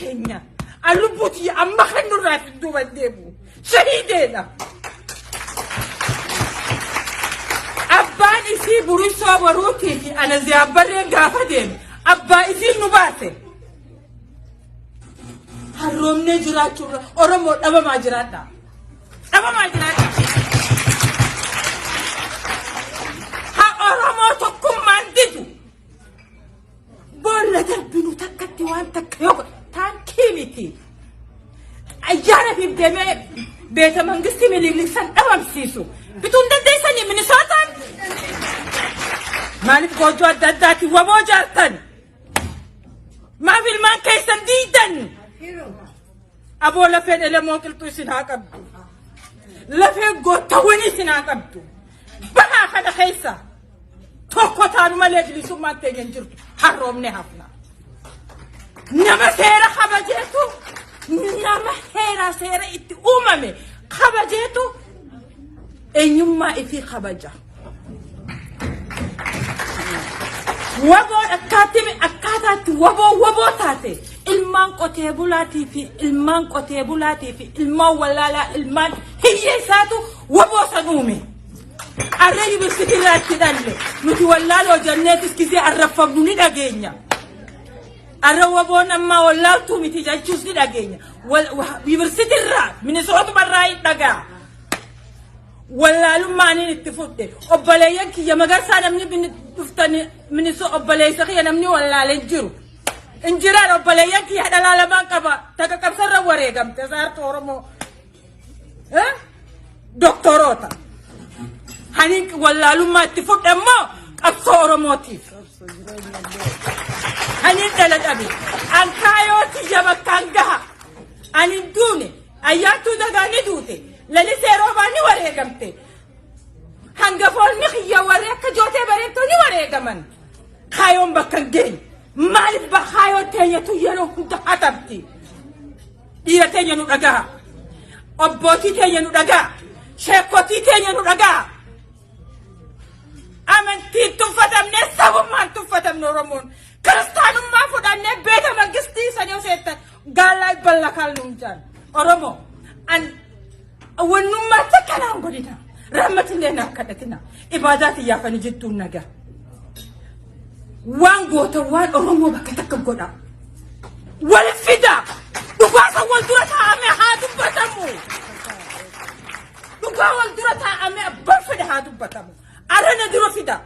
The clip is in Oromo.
keenya. An lubbuu tiyya amma kennurraa hin duuban deemu. Shahiideedha. Abbaan isii burisoo boruutii fi ana ziyaabbarreen gaafa deeme abbaa isiin nu baase. Harroomnee jiraachuurra Oromoo dhabamaa jiraadha. Dhabamaa jiraadha. Ha Oromoo tokkummaan didu. Boolla darbinu takkatti waan takka yoo godhe taankii miti. Ayyaana fi deemee beeta mangistii Minilik san dhabamsiisu. Bituu hin dandeessanii Minisootaan. Maaliif goojjoo adda addaatiin waboo jaartan? Maaf ilmaan keessan diidan? Aboo lafeen elemoo qilxuu isin haa qabdu. Lafeen goottawwan isin haa qabdu. Bahaa kana keessa tokko taanu malee bilisummaan teenya hin jirtu. Harroomne hafna. Nama seera kabajeetu nama heeraa seera itti uumame kabajeetu eenyummaa ifii kabaja. Waboon akkaatti akkaataatti waboo waboo taate ilmaan qotee bulaatii fi ilmaan qotee bulaatii fi ilmaan wallaalaa ilmaan hiyyeessaatu waboo san uume. Arra yuunivarsiitii irraa itti dhalle nuti wallaaloo jenneetis gisee arraffamnu ni dhageenya. Arra waboon ammaa wallaaltuu miti jechuus ni dhageenya. Yuunivarsiitii irraa Minisootuma irraa hin dhagaa. Wallaalummaa aniin itti fudhe. Obboleeyyan kiyya magarsaa namni dhuftan minisoo obboleessa kiyya namni wallaale hin jiru. Injiraan obboleeyyan kiyya dhalaa lamaan qaba. Takka qabsarra wareegamte saartuu Oromoo. Doktoroota. Haniin wallaalummaa itti fudhe immoo qabsoo Oromootiif. Haniin dhala dhabe. An kaayoo tiyya bakkaan gaha. Ani hin duune. Ayyaantuu Dagaa ni duute. Lalisee Roobaa ni wareegamte. Hangafoonni kiyya warri akka Jootee Bareentoo ni wareegaman. Kaayoon bakka hin geenye. Maaliif kaayoo teenyatu yeroo hunda hatabti? Dhiira teenya nu dhagaha. Abbootii teenya nu dhagaha. Sheekotii teenya nu dhagaha. Amantiin tuffatamne sabummaan tuffatamne Oromoon. Kiristaanummaa fudhannee beeta mangistii sanii osoo jettan gaallaa ballakaal nuun jaan. Oromoo an wannummaa takka naan godhina. Rahmatillee naaf kadhatina. Ibaadaa xiyyaafanii jettuun nagaa. Waan goota waan Oromoo bakka takka godha. Wal fida. Dhugaasa wal dura taa'amee haa dubbatamu. Dhugaa wal dura taa'amee abbaan fedhe haa dubbatamu. Arra na dura fida.